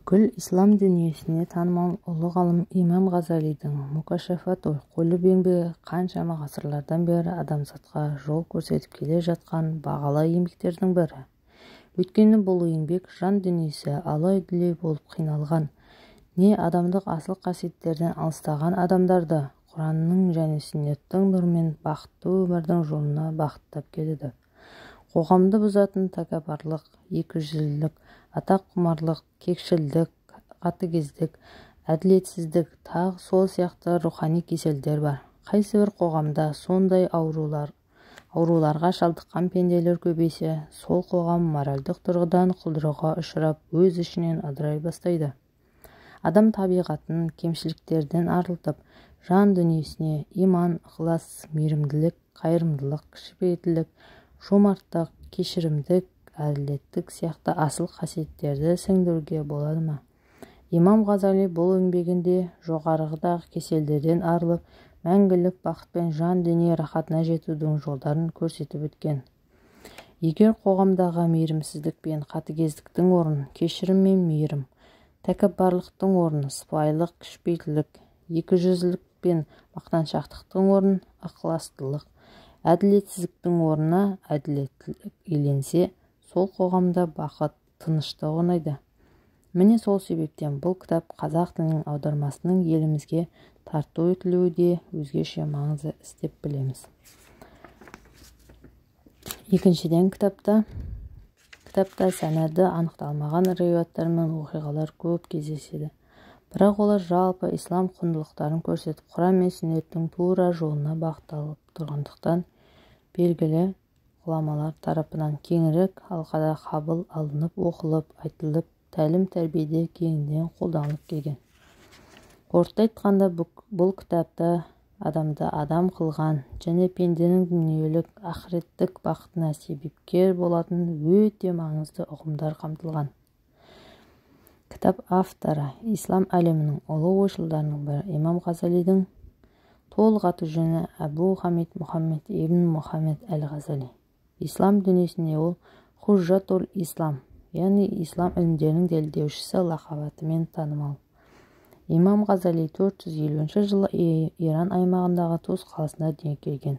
Бүкіл ислам дүниесіне танымал ұлы ғалым имам Ғазалидің Мукашафатул-қулуб еңбегі қаншама ғасырлардан бері адамзатқа жол көрсетіп келе жатқан бағалы еңбектердің бірі. Өйткені бұл еңбек жан дүниесі алай-дүлей болып қиналған, не адамдық асыл қасиеттерден алыстаған адамдарды Құранның және сүннеттің нұрымен бақытты өмірдің жолына бағыттап келеді. Қоғамды бұзатын тәкаппарлық, екіжүзділік, атақ құмарлық, кекшілдік, қатыгездік, әділетсіздік, тағы сол сияқты рухани кеселдер бар. Қайсыбір қоғамда сондай ауруларға шалдыққан пенделер көбейсе, сол қоғам моральдық тұрғыдан құлдырауға ұшырап, өз ішінен ыдырай бастайды. Адам табиғатын кемшіліктерден арылтып, жан дүниесіне иман, ықылас, мейірімділік, қайырымдылық, кішіпейілділік, жомарттық, кешірімдік, әділеттік сияқты асыл қасиеттерді сіңдіруге болады ма? Имам Ғазали бұл еңбегінде жоғарғыдағы кеселдерден арылып, мәңгілік бақыт пен жан дүние рахатына жетудің жолдарын көрсетіп өткен. Егер қоғамдағы мейірімсіздік пен қатыгездіктің орнын кешірім мен мейірім, тәкаппарлықтың орнын сыпайылық, кішіпейілділік, екіжүзділік пен мақтаншақтықтың орнын ықыластылық, әділетсіздіктің орнына әділеттілік иеленсе, сол қоғамда бақыт, тыныштық орнайды. Міне, сол себептен бұл кітап қазақ тілінің аудармасының елімізге тарту етілуі де өзгеше маңызды іс деп білеміз. Екіншіден, кітапта сәнәді анықталмаған риуаяттар мен оқиғалар көп кездеседі. Бірақ олар жалпы ислам құндылықтарын көрсетіп, Құран мен сүннеттің тура жолына бағытталып тұрғандықтан, белгілі ғұламалар тарапынан кеңірек алқада қабыл алынып, оқылып, айтылып, тәлім-тәрбиеде кеңінен қолданылып келген. Қорыта айтқанда, бұл кітапта адамды адам қылған және пенденің дүниелік, ақыреттік бақытына себепкер болатын өте маңызды ұғымдар қамтылған. Кітап авторы, ислам әлемінің ұлы ойшылдарының бірі имам Ғазалидің толық аты-жөні Әбу Хамид Мұхаммед ибн Мұхаммед әл-Ғазали. Ислам дүниесінде ол Хужжатул Ислам, яғни ислам ілімдерінің дәлелдеушісі лақап атымен танымал. Имам Ғазали 450 жылы Иран аймағындағы Тус қаласында дүниеге келген.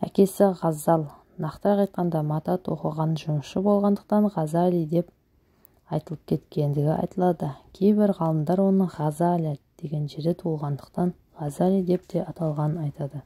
Әкесі Ғаззал, нақтырақ айтқанда, мата тоқыған жұмысшы болғандықтан, Ғазали деп айтылып кеткендігі айтылады. Кейбір ғалымдар оның Ғазаля деген жерде туылғандықтан, Ғазали деп те аталғанын айтады.